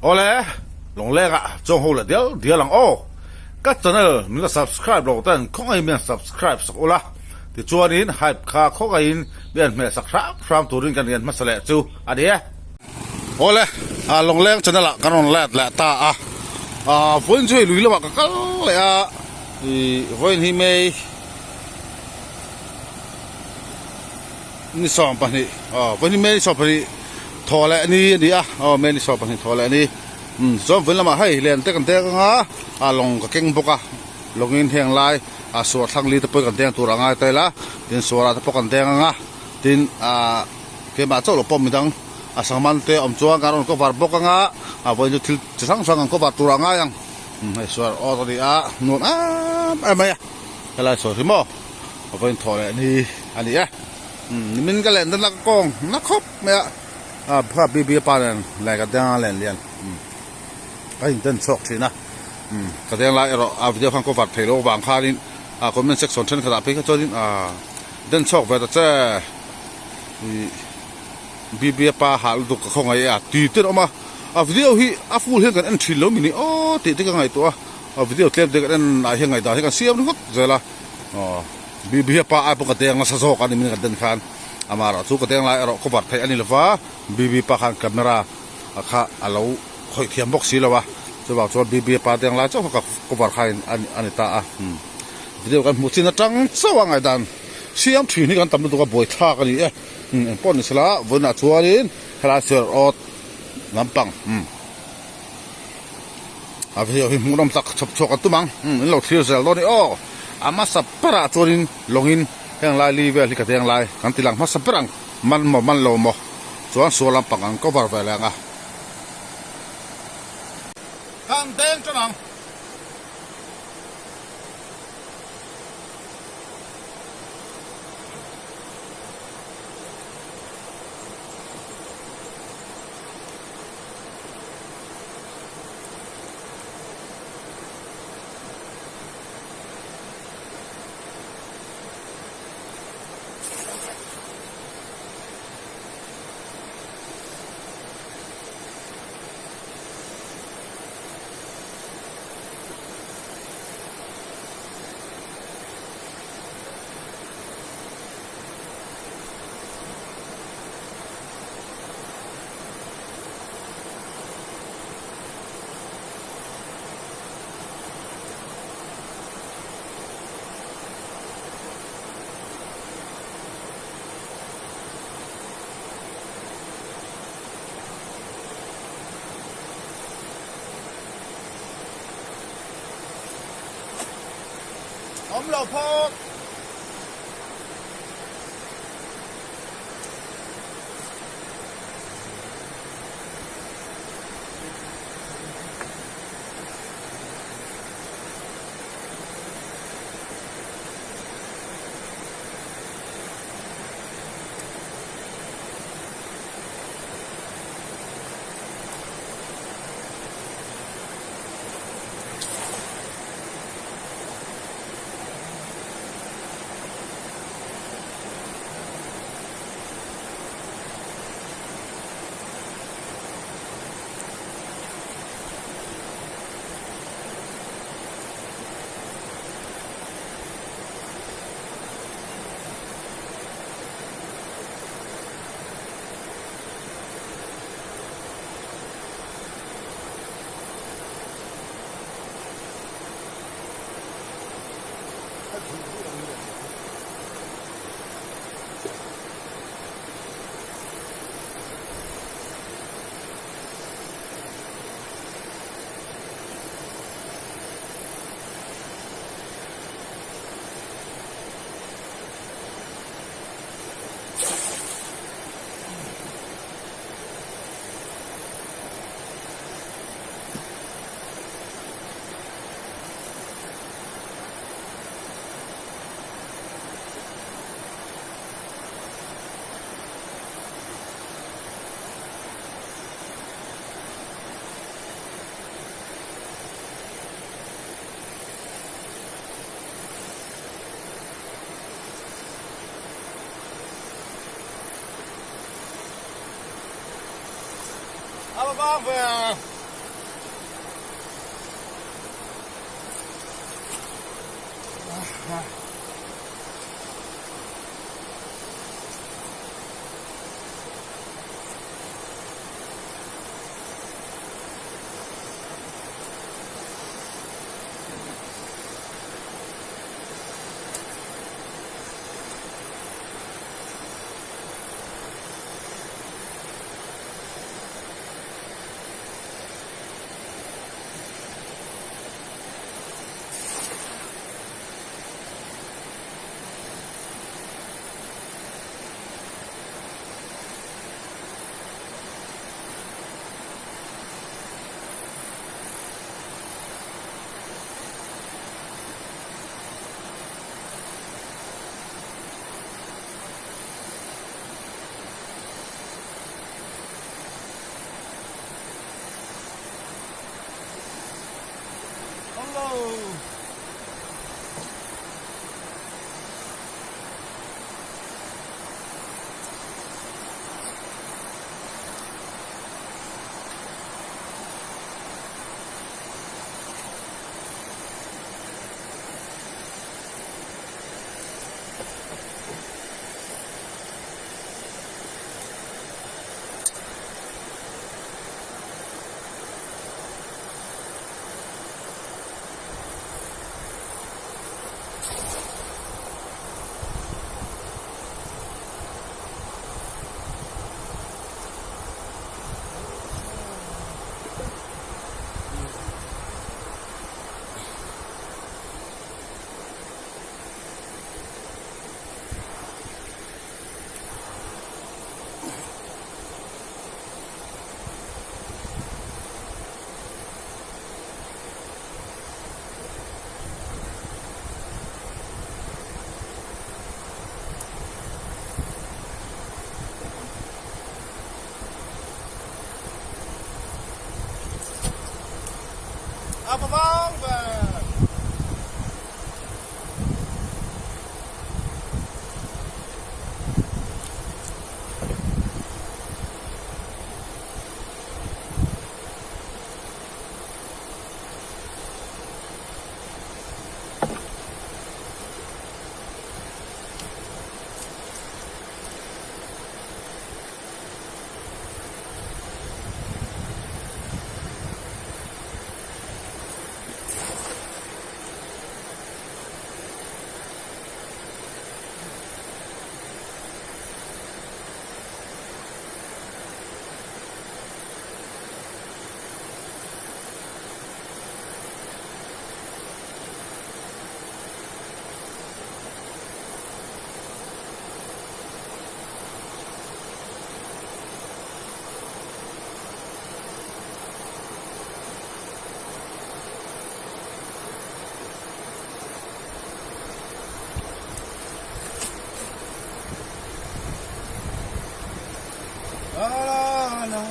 Awle, Lawngleng ah chuang ho leh dial dial ang aw. Ka channel min la subscribe lo ten khawngaihin min han subscribe sak ula, tichuanin hype kha khawngaihin min han hmeh sak hram hram turin kan rian hmasa leh chu a ni e. Awle, Lawngleng channel ah kan rawn let leh ta a, vawiin chu hei lui lamah ka kal leh a, ih vawiin hi May Ni 12 aw vawiin hi May ni 12 thaw leh ni a ni a aw May ni 12 thaw leh ni umm chuan vawiin lamah hei len te kan deng anga a lawng ka keng bawk a lawngin heng lai a suar thlang li te pawhin kan deng tur a ngai ta ila tin suarah te pawh kan deng anga tin ah keimah chauh lo pawh midang a sangman te awm chuan kan rawn cover bawk anga a vawiin chu thil chi hrang hrang an cover tur a ngai ang umm hei suar awt a ni a nuam em em mai a helai suar hi maw. A vawiin thawh leh ni a ni e. Nimin ka len dan a ka kawng na khawp mai a, a kha BB pa nen leh ka deng a len lian ka inten chhuak thin a, ka deng lai erawh a video khan cover thei lo avang khanin a comment section thenkhat ah phei kha chuanin a den chhuak ve ta che BB pa hah lutuk ka khawngaih e a ti ten a awm a, a video hi a full hian kan en thin lo mi ni aw tih te ka ngaihtuah a, a video tlem te kan en ah hian ngaihdan hi kan siam ringawt zel a. Aw BB pa ai pawh ka deng nasa zawk a ni min kan den khan amaherawh chu ka deng lai erawh cover theih a ni lova BB pa khan camera a kha a lo khawih thiam bawk si lo a chuvang chuan BB pa deng lai chauh kha ka cover kha a ni ta a video kan hmuh chin atang chauh a ngaihdan siam thin hi kan tam lutuk a buaithlak a ni e engpawh ni sela vawiinah chuanin helai ser awt lampang A video hi hmuhnawm tak chhawp chhuak an tum ang in lo thlir zel dawn i aw a hmasa berah chuanin lawngin heng lai li vel hi ka deng lai kan ti lang hmasa ber ang man maw man lo maw chuan sual lampang an cover ve leh ang a. Kan deng tan ang. Awm lo phawt. A va vang ve. Hello. A va vang ve. La la la.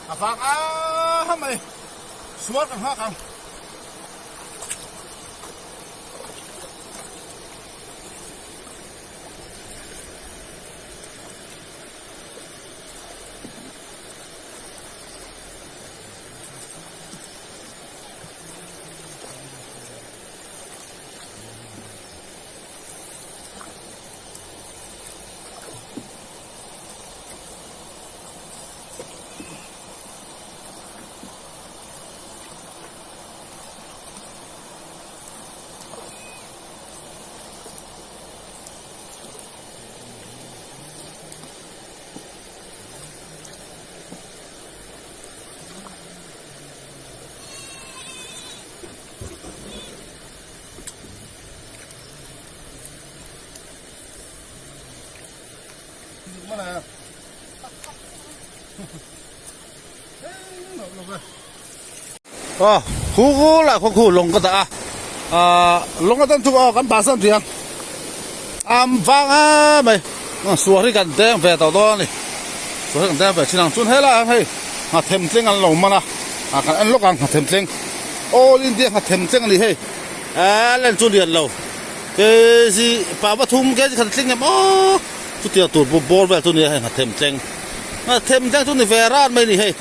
A vang a mai suar ka nghak ang. Aw khu khu lah khaw khu lawng ka dah a ah lawng atan chu aw kan bahsan tih ang am vang em mai suar hi kan deng ve tawh dawn a ni suar hi kan deng ve thin ang chuan helaiah hian hei nghathem tleng an lo man a ah kan en lawk ang nghathem tleng all India nghathem tleng a ni hei eh len chu lian lo kg pa pathum kg khat a tling em aw chutiang tur bawr vel chu a ni a hei nghathem tleng nghathem tleng chu ni ve ran mai a ni hei.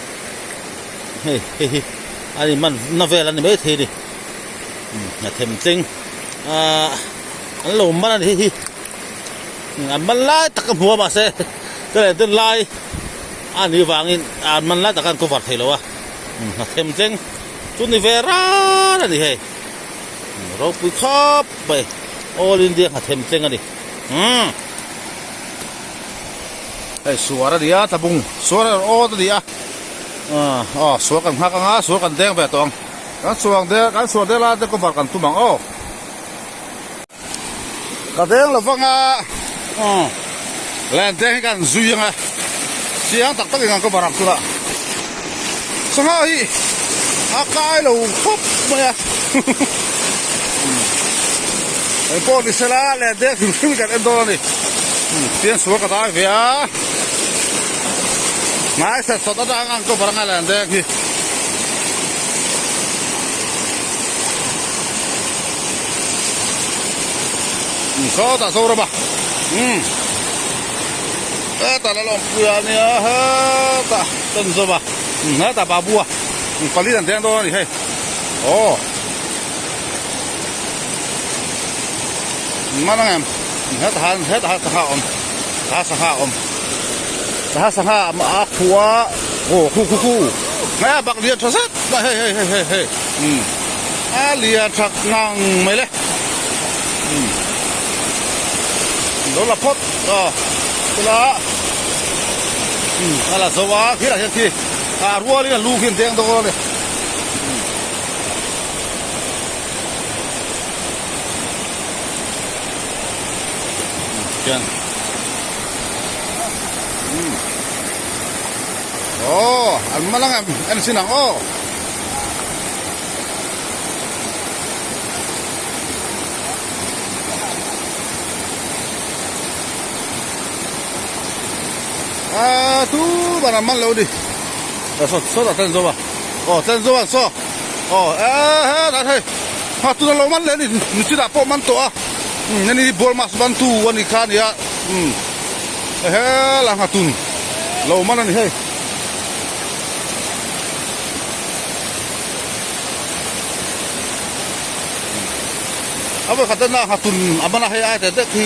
Hei hei hi a ni man na vel a ni maithei a ni a them tleng ahh an lo man a ni hei hi an man lai tak a hmu a mahse ka leh den lai a nih vangin an man lai tak a an cover thei lo a a them tleng chu ni ve ran a ni hei ropui khawp mai all India nghathem tleng a ni umm. Hei suar a ni a tlabung suar erawh awt a ni a aw suar kan nghak anga suar kan deng ve tawh ang kan suang der kan suar der lai te cover kan tum ang aw ka deng lo vang a len deng hi kan zui anga chiang tak tak in kan cover ang chula sangha hi a kai lo khawp mai a engpawh ni sela len deng hrim hrim kan en dawn a ni chiang suar ka dai ve a hnai sat sat atang ang cover anga len deng hi. Sawtah Zorama umm hetah la lawmpui a nia hetah kan zawm a hetah Babu a pali an deng dawn a ni hei aw man ang em hetah han hetah han sangha a awm sangha sangha a awm sangha sangha a khuh a aw khu khu khu hmai a bak lian tha zet mai hei hei hei hei hei umm a lian tha ngang mai le umm lo la phawt aw chula umm a la zo a khirah hian khi a rualin a lu khi an deng dawn a ni. Khian umm aw an man ang em en sin ang aw. A tu ban an man lo ni saw sawtah tlen zawm a aw tlen zawm a saw aw e he hei ha tuna lo man leh a ni nichinah pawh man tawh a heni hi bual mas man tu a ni kha a nia umm he la nghatun lo man a ni hei. A vawikhat na nghatun a man a hei ai teh hlek hi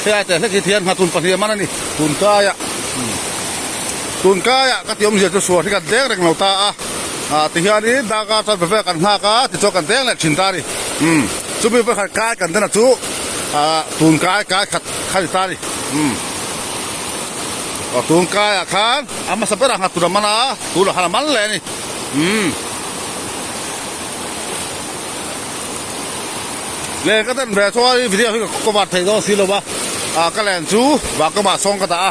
hei ai teh hlek hi thian nghatun pahnih a man a ni tun kaiah tun kaiah ka ti awmzia chu suar hi kan deng reng lo ta a ah tihianin darkar chuan ve vel kan nghak a tichuan kan deng leh thin ta a ni umm chumi vawikhat kai kan den a chu ah tun kai kai khat kha ni ta a ni umm aw tun kaiah khan a hmasa berah nghatun a man a tunah khan a man leh a ni umm. Len ka den ve chuan i video hi ka cover thei dawn si lo va ah ka len chu vangkamah sawng ka dah a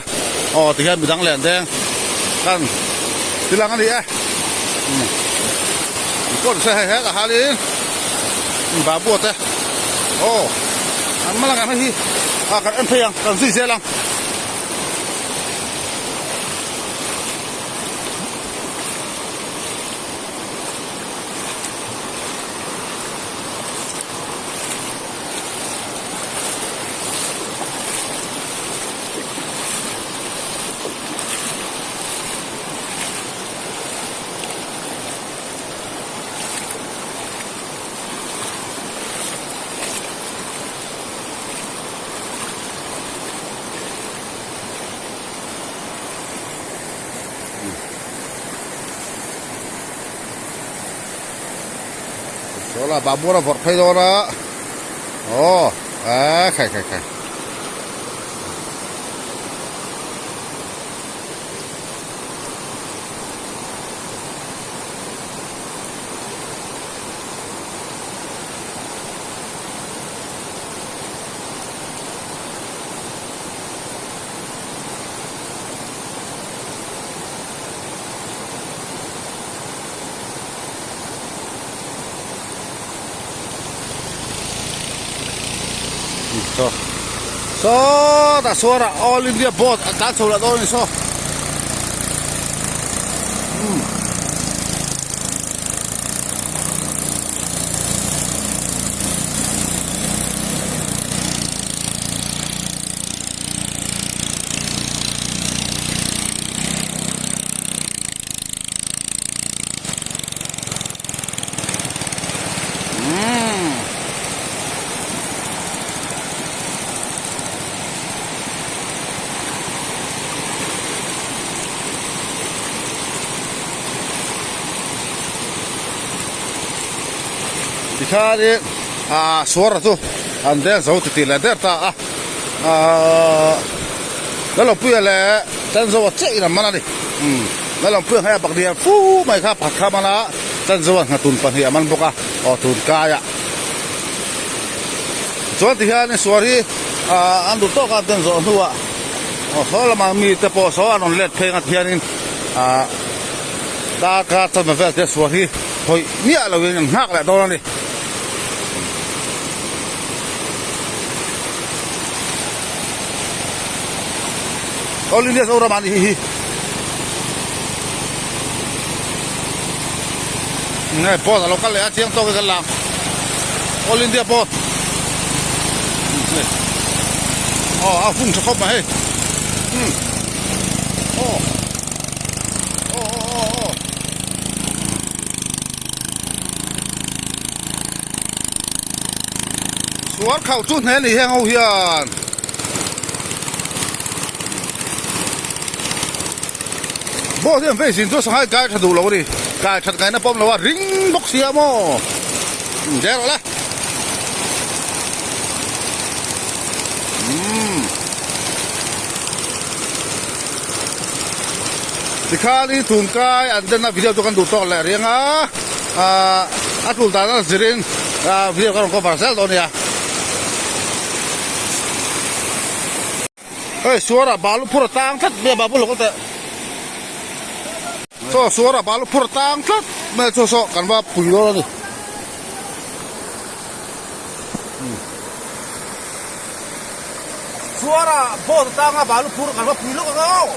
aw tihian midang len deng kan tilang a ni e umm kawn se hei hetah hianin babu te aw an hma langah hei hi ah kan en phei ang kan zui zel ang. Saw la babur a vawrh phei dawn a aw eh khai khai khai. Saw sawtah suarah All India boat a tlan chho lah dawn a ni saw. Umm. Tikhanin ah suara chu an deng zo titih leh der ta a ahh Lalawmpuia leh Tanzoa chiah in an man a ni umm Lalawmpuia hmeiah pakhat fu mai kha pakhat kha a man a. Chanzuan nghatun pahnih a man bawk a, aw tun kaiah chuan ti hian suar hi ah an duh tawk a an den zawh hnuah aw saw lamah mi te pawh saw an rawn let phei ang a ti hianin ah darkar chanve vel te suar hi khawih miah loin an nghak leh dawn a ni. All India Zoram ah ni hi hi. Nge boat alo kal leh a chiang tawk in kan lang All India boat aw a hung tha khawp mai hei umm aw aw aw aw aw Suar khauh chu hne ni heng ho hian. Boss hian face in chu sanghai kai tha duh lo a ni. Kai that ngaihna pawm lo a ring bawk sia maw. Zel rawh le. Umm. Tikhan i tunkai an denna video chu kan duh tawk leh riang a. Ahh a tul dan a zirin ah video ka rawn cover zel dawn a nia. Hei suarah balu phur a tang tlat mai a babu hlawk teh. Chaw suarah balu phur a tang tlat mai a chu saw kan va pui dawn a ni. Suarah boat a tang a balu phur kan va pui lawk ang aw.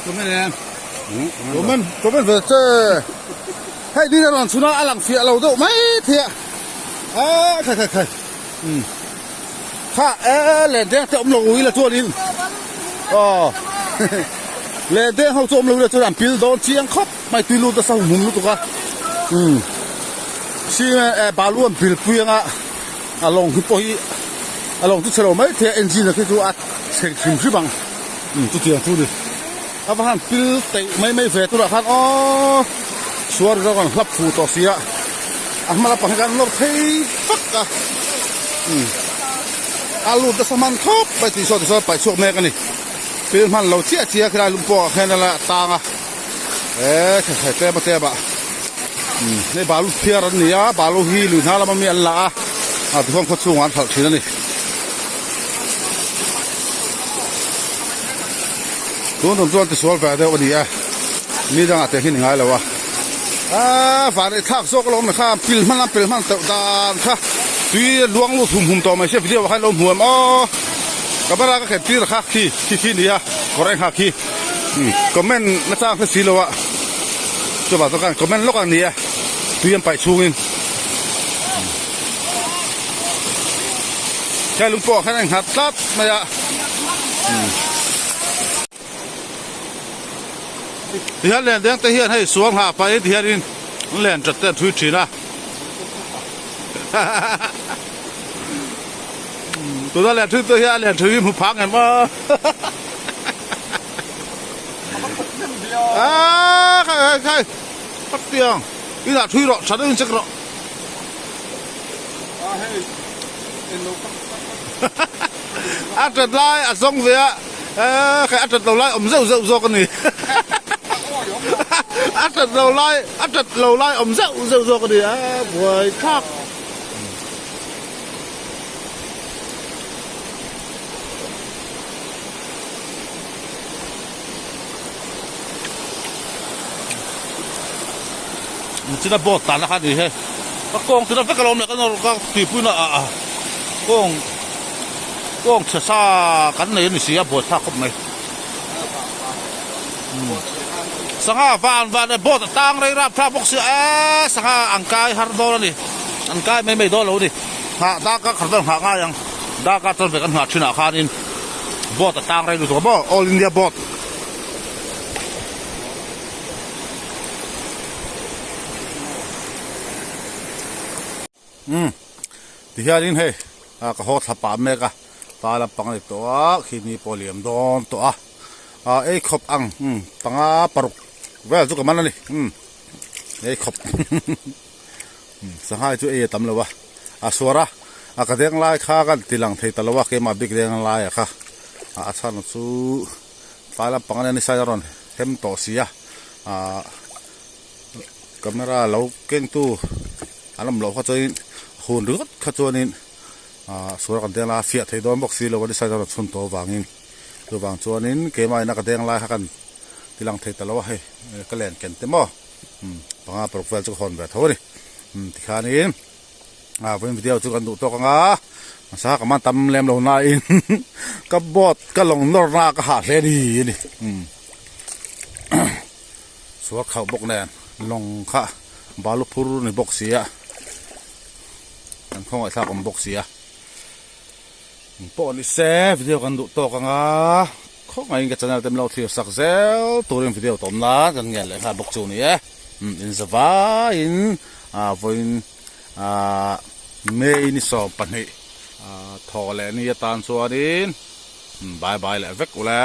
Comment em? Comment comment ve che. Hei ni rawn chhuna a lang fiah lo deuh mai thei a. A khai khai khai. Um. Kha e len deng te awm lo ila chuanin. Aw. Len deng ho chu awm lo ila chuan an pil dawn chiang khawp mai tui lut nasa hum hum lutuk a. Um. Cement eh balu an pil pui anga a lawng hi pawh hi a lawng chu chhe lo mai thei a engine a khi chu a chhe hrim hrim ang. Um chutiang chu ni. A va han pil teih mai mai ve turah khan aw suar zawk an hlap fu tawh si a a hma lampang hi khan an nawr phei vak a um a lut nasa hman khawp mai tih saw tisawn paih chhuak mek a ni pil hman lo chiah chiah a khilai lung pawh ah khian a la tang a eee thlahlai tlem a tlem ah um hei balu phiar an ni a balu hi lui hna lama mi an la a a tichuan khaw chhungah an hralh thin a ni. Tun tum chuan tisual ve deuh a ni a, mi dangah te hi ni ngai lo a. Aaa van ei thlak zawk alawm kha pil hman a pil hman teuh dan kha tui a luang lut hum hum tawh mai sia video ah khan lo hmu em aw camera ka khen tir kha khi khi khi nia kawr eng ha khi comment na chang hre si lo a chuvang chuan khan comment lawk ang nia tui an paih chhungin. He lung pawh ah khan a inghat tlat mai a. Tihian len deng te hian hei suang hah pahin tihianin an len that te an thui thin a. Tuna len thui te hian a len thui hi hmu phang em aw. Aa khai khai khai tak tiang inah thui rawh tha deuhin check rawh. A tat lai a zawng ve a, eee a tat lo lai awm zeuh zeuh zawk a ni. A tat lo lai a tat lo lai awm zeuh zeuh zawk a ni a buai thlak. China boat tana kha ni he ka kawng tina vek alawm leh ka nawr ka tuipuina ah ah kawng kawng chhe sa kan nei a ni si a buai thlak khawp mai sangha van van e boat a tang rei rap thlak bawk sia eee sangha an kai har dawn a ni an kai mai mai dawn lo a ni nghah darkar khat vel nghah ngai ang darkar chuan ve kan nghah thinah khanin boat a tang rei lutuk a maw all India boat. Umm tihianin hei ah ka haw thla pah mek a ta lampang a ni tawh a khi ni pawh a liam dawn tawh a ah ei khawp ang umm panga paruk vel chu ka man a ni umm ei khawp sanghai chu ei a tam lo a a suar a a ka deng lai kha ka ti lang thei ta lo a keimah bik deng lai a kha a chhan chu tlai lampang a nia ni sai a rawn hem tawh si a ah camera lo keng tu an awm loh kha chuanin hun ringawt kha chuanin ah suar kan deng lai a fiah thei dawn bawk si lo a ni sai a rawn chhun tawh avangin chuvang chuanin keimah ina ka deng lai kha kan ti lang thei ta lo a hei ka len ken te maw umm panga paruk vel chu ka hawn ve tho a ni umm tikhanin ah vawiin video chu kan duh tawk ang a hmasa ka man tam lem lo nain ka boat ka lawng nawr na ka hah hle ni a ni umm suar khauh bawk nen lawng kha balu phur ni bawk si a kan khawngaihthlak awm bawk si a pawh ni se video kan duh tawk ang a khawngaihin ka channel te min lo thlir sak zel turin video tawm nan kan ngen leh nghal bawk chu a ni e umm inzavaiin ah vawiin ah May ni 12 ah thawh leh ni atan chuanin bye bye leh vek ule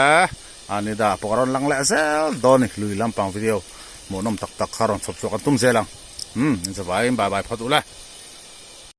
a ni dah pawh a rawn lang leh zel dawn a ni lui lampang video hmuhnawm tak tak kha rawn chhawp chhuak an tum zel ang umm inzavaiin bye bye phawt ule.